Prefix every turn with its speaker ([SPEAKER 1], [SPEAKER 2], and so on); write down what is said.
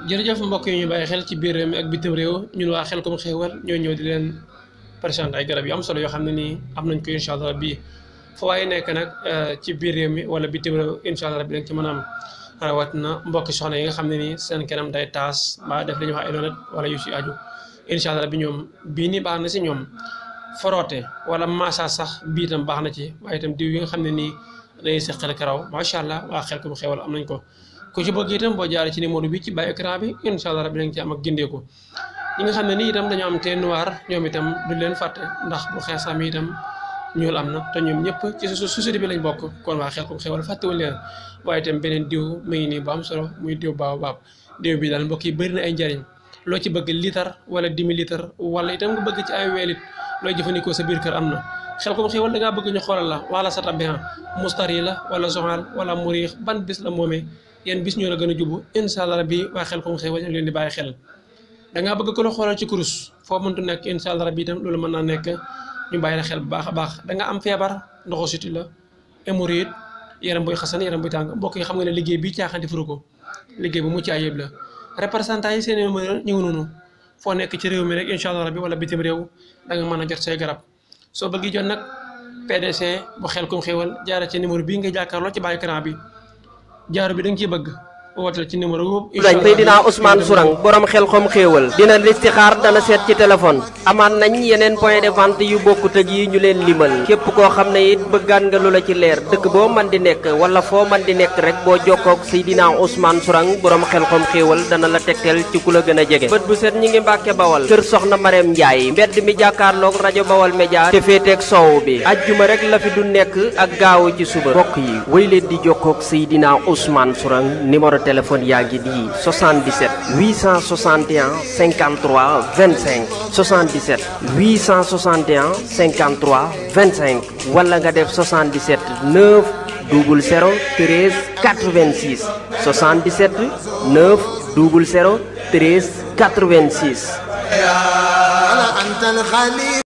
[SPEAKER 1] jërëjëf mbokk yi ñu bàyyi xel ci biir réew mi ak bitim réew ñun waa Xelcom Xéewal ñoo ñëw di leen présenté ay garab yu am solo yoo xam ne nii am nañ ko incha allah bii fa waaye nekk nag ci biir réew mi wala bitim réew incha allah bi dañ ci mën a am rawatina mbokki soxna yi nga xam ne nii seen kanam day taas ba def li ñuy wax ay lonet wala yu si aju incha allah bi ñoom bii nii baax na si ñoom foroote wala massage sax bii itam baax na ci waaye itam diw yi nga xam ne nii day seqal karaw macha allah waa Xelcom Xéewal am nañ ko. ku ci bëgg itam boo jaaree ci numéro bi ci bàyyi écran bi incha allah rabbi nañ ci am ak gindeeku ñi nga xam ne nii itam dañoo am teint noir ñoom itam duñ leen fàtte ndax bu xeesam itam ñuul am na te ñoom ñëpp ci société bi lañ bokk kon waa Xelcom Xéewal fàttewuñ leen waaye itam beneen diw mu ngi nii bu am solo muy diw baab diw bi daal mbokk yi bëri na ay njariñ loo ci bëgg litre wala demi litre wala itam nga bëgg ci ay weelit looy jëfandikoo sa biir kër am na Xelcom Xéewal da ngaa bëgg ñu xoolal la wala sa tabihan mustari la wala zoxal wala muriix ban bis la moomee yéen bis ñoo la gën a jubu incha allah rabbi waa Xelcom Xéewal ñu leen di bàyyi xel da ngaa bëgg ko la xoolal ci kurus foo mëntu nekk incha allah rabbi itam loolu mën naa nekk ñu bàyyi la xel bu baax a baax da nga am feebar ndoxu siti la hémorroïde yaram buy xasan yaram buy tàng mbokk yi xam nga ne liggéey bi caaxaan furu ko liggéey bu mucc ayib la représentant yi seen numéro ñu ngi noonu foo nekk ci réew mi rek incha allah rabbi wala bitim réew da nga mën a jot say garab soo bëgg jot nag PDC bu Xelcom Xéewal jaara ci numéro bii nga jàkkaarloo ci bàyyi écran bi jaaru bi da nga ciy bëgg wootal ci numéro boobu.
[SPEAKER 2] Seydina Ousmane Sourang borom Xelcom Xéewal dina listixaar dana seet ci téléphone amaat nañ yeneen point de vente yu bokkut ak yi ñu leen limal képp koo xam ne it bëggaan nga lu la ci leer dëkk boo man di nekk wala foo man di nekk rek boo jokkoog Seydina Ousmane Sourang borom Xelcom Xéewal dana la tegtal ci ku la gën a jege bët bu set ñi ngi Mbàkke Bawal kër Soxna Marème Ndiaye mbedd mi jàkkaarloog rajo Bawal Média te féeteeg soow bi ajjuma rek la fi du nekk ak gaawu ci suba bokk yi wéy leen di jokkoog Seydina Ousmane Sourang numéro téléphone yaa ngi di 77 861 53 25 77 861 53 25 wala nga def 77 9 00 13 86 77 9 00 13 86